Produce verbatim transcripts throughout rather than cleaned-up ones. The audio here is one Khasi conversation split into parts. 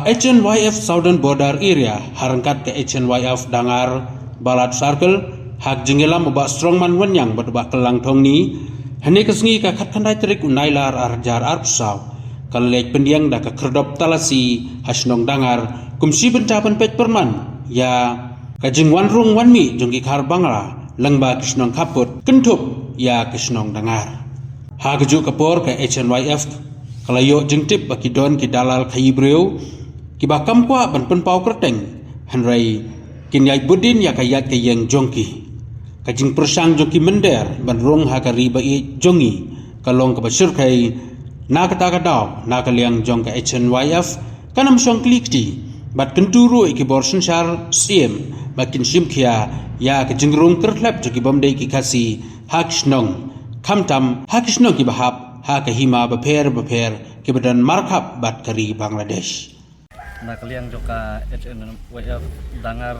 H N Y F Southern Border Area, ha ryngkat ka H N Y F Dangar Balat Circle, ha ka jingïalam u Bah Strongman Wanniang bad u Bah Kyllang Thongni, hynne ka sngi ka khatkhyndai tarik u Nailar ar hajar arphew saw, ka la leit pyndiang da ka khyrdop talasi ha shnong Dangar, kum shi bynta ban peit pyrman ïa ka jingwan rung wan mih jong ki Khar Bangla lyngba ki shnong khappud kynthup ïa ka shnong Dangar. Ha kajuh ka por ka H N Y F ka la ïoh jingtip ba ki don ki dalal khaïi briew kiba kam kwah ban pynpaw kyrteng, hynrei kin ïaid bud dien ïa ka ïaid ka ïeng jong ki. Ka jingpyrshang jong ki mynder ban rung ha ka ri ba ïeit jong ngi ka long kaba shyrkhei. Na kata ka daw, na ka liang jong ka H N Y F kan ym shong kli kti bad kyntu ruh ïa ki bor synshar syiem ba kin shim khia ïa ka jingrung kyrthlep jong ki bym dei ki Khasi ha ki shnong, khamtam ha ki shnong kiba hap ha ka hima bapher bapher kiba don markhap bad ka ri Bangladesh. Na ka liang jong ka H N Y F Dangar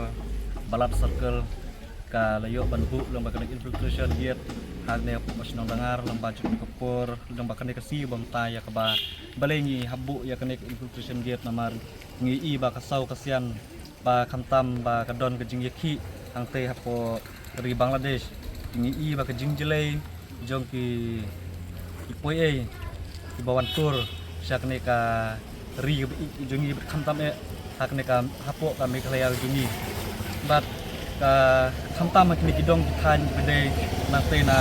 Balat Circle, ka la ïoh ban buh lyngba kane ka infiltration gate hangne hapoh shnong Dangar, lyngba jong ka por, lyngba kane ka sngi ba mynta ïa kaba balei ngi hap buh ïa kane ka infiltration gate, namar ngi i ba ka saw ka sian ba khamtam ba ka don ka jingïakhih hangtei hapoh ri Bangladesh. Ngi i ba ka jingjlei jong ki, ki poi ei kiba wan tur sha kane ka ri kaba ïeit jong ngi bad khamtam eh ha kane ka hapoh ka Meghalaya jong ngi. Bad ka khamtam ha kine ki dong ki thaiñ kiba dei nangtei na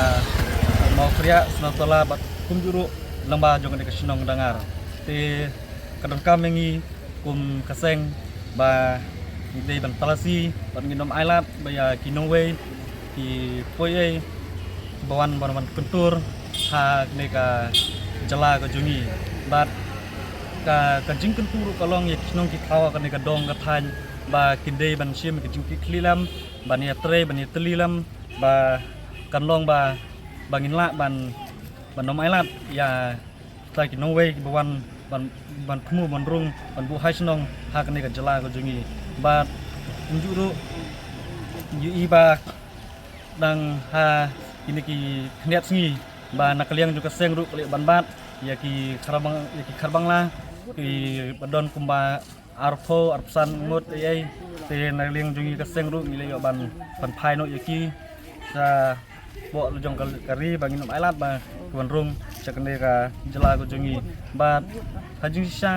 Mawkhriah, Shnongtala bad kumjuh ruh lyngba jong kane ka shnong Dangar. Te ka donkam ïa ngi kum ka seng ba ngi dei ban talasi bad ngin ym ailad ba ïa ki nongwei ki poi ei ba wan, ban wan kyntur ha kane ka jylla ka jong ngi. Bad ka, ka jingkyntur ruh ka long ïa ki shnong ki thaw ha kane ka dong ka thaiñ ba kin dei ban shim ka jingkitkhlieh lem, ban ïatrei, ban ïatylli lem, ba kan long ba, ba ngin lah ban, ban ym ailad ïa kita ki nongwei kiba wan ban, ban thmu ban rung ban buh hai shnong ha kane ka jylla ka jong ngi. Bad kumjuh ruh ngi i ba dang ha kine ki khyndiat sngi ba na ka liang jong ka seng ruh ka leh ban bat ïa ki Khar Bang-, ïa ki Khar Bangla kiba don kumba arphew, arphew san ngut ei ei. Te na liang jong ngi ka seng ruh ngi la ïoh ban, ban phai noh ïa ki shapoh la jong ka, ka ri ba ngin ym ailad ba ki wan rung sha kane ka jylla ka jong ngi. Bad ha jingshisha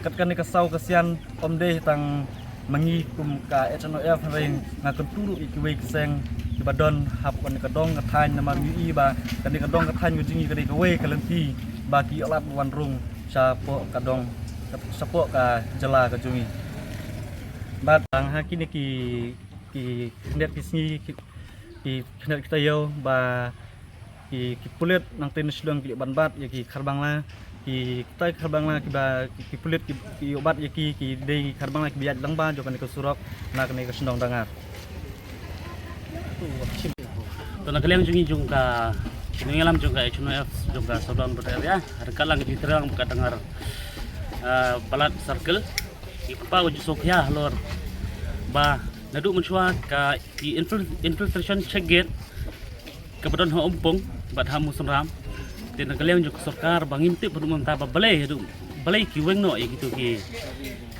kat kane ka saw ka sian ym dei tang ma ngi kum ka H N Y F, hynrei nga kyntu ruh ïa kiwei ki seng kiba don hapoh kane ka dong ka thaiñ, namar ngi i ba kane ka dong ka thaiñ ka jong ngi ka dei kawei ka lynti ba ki ïoh lad wan rung shapoh ka dong, shapoh ka jylla ka jong ngi. Bad tang ha kine ki, ki khyndiat ki sngi, ki, ki khyndiat ki taïew ba ki, ki pulit nangtei na Shillong ki leh ban bat ïa ki Khar Bangla, ki, kita ki Khar Bangla kiba, ki, ki pulit ki, ki ïoh bat ïa ki, ki dei ki Khar Bangla kiba ïaid lyngba jong kane ka surok na kane ka shnong Dangar. To na ka liang jong ngi jong ka, nongïalam jong ka H N Y F jong ka Southern Border Area, ryngkat lang ka jingtreilang ka Dangar, ah, Balat Circle, ngi pynpaw ka jingsngewkhia halor ba naduh mynshuwa ka ki infil-, infiltration check gate kaba don ha Umpung bad ha Mawsynram. Te na ka liang jong ka sorkar ba ngim tip haduh mynta ba balei, haduh balei ki weng noh ïa kito ki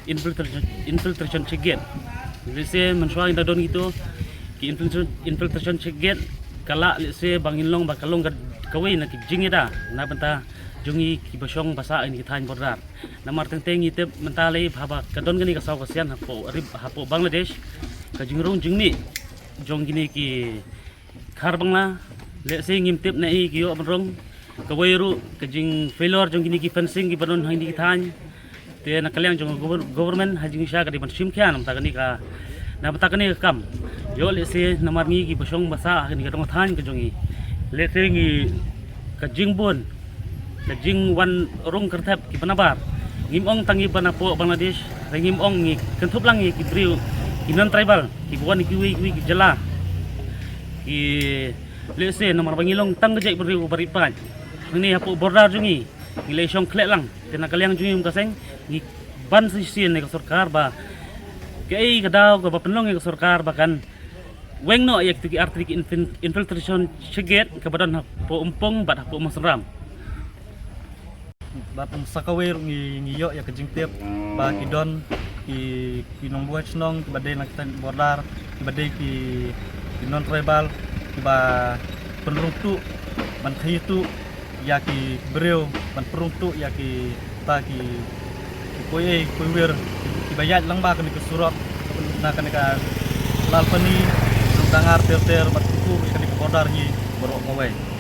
infiltration, infiltration check gate. Lehse mynshuwa ngi da don kito ki infiltration, infiltration check gate, ka lah lehse ba ngin long ba ka long ka, kawei na ki jingïada na bynta jong ngi kiba shong ba sah ha kine ki thaiñ border. Namar teng teng ngi tip mynta lei haba ka don kane ka saw ka sian hapoh ri, hapoh Bangladesh, ka jingrung jingmih jong kine ki Khar Bangla, lehse ngim tip naei ki ïoh ban rung. Kawei ruh ka jing failure jong kine ki fencing kiba don ha kine ki thaiñ. Te na ka liang jong ka gover-, government ha jingshisha ka dei ban shim khia na bynta kane ka, na bynta kane ka kam. Ïoh lehse namar ngi kiba shong ba sah ha kane ka dong thaiñ ka jong ngi, lehse ngi ka jingbun, ka jingwan rung kyrthep kiba nabar. Ngim ong tang ngi ban hapoh Bangladesh, hynrei ngim ong, ngi kynthup lang ïa ki briew ki non-tribal kiba wan kiwei kiwei ki jylla. Ki, lehse namar ba ngi long tang ka jaitbynriew ba rit paid hangne hapoh border jong ngi, ngi la shong khleh lang. Te na ka liang jong ngi kum ka seng ngi ban sa shisien ïa ka sorkar ba kaei ka daw kaba pynlong ïa ka sorkar ba kan weng noh ïa kito ki artylli ki infin-, infiltration check gate kaba don hapoh Umpung bad hapoh Mawsynram. Bad sa kawei ruh ngi, ngi ïoh ïa ka jingtip ba ki don ki, ki nongbuaid shnong kiba dei na kita ki border, kiba dei ki, ki non tribal, kiba pynrung tuh ban khaïi tuh ïa ki briew, ban pynrung tuh ïa kita ki, ki poiei poiwir kiba ïaid lyngba kane ka surok na kane ka Lalpani, Dangar, Terter bad Kuku, ïa kane ka border hi baroh kawei.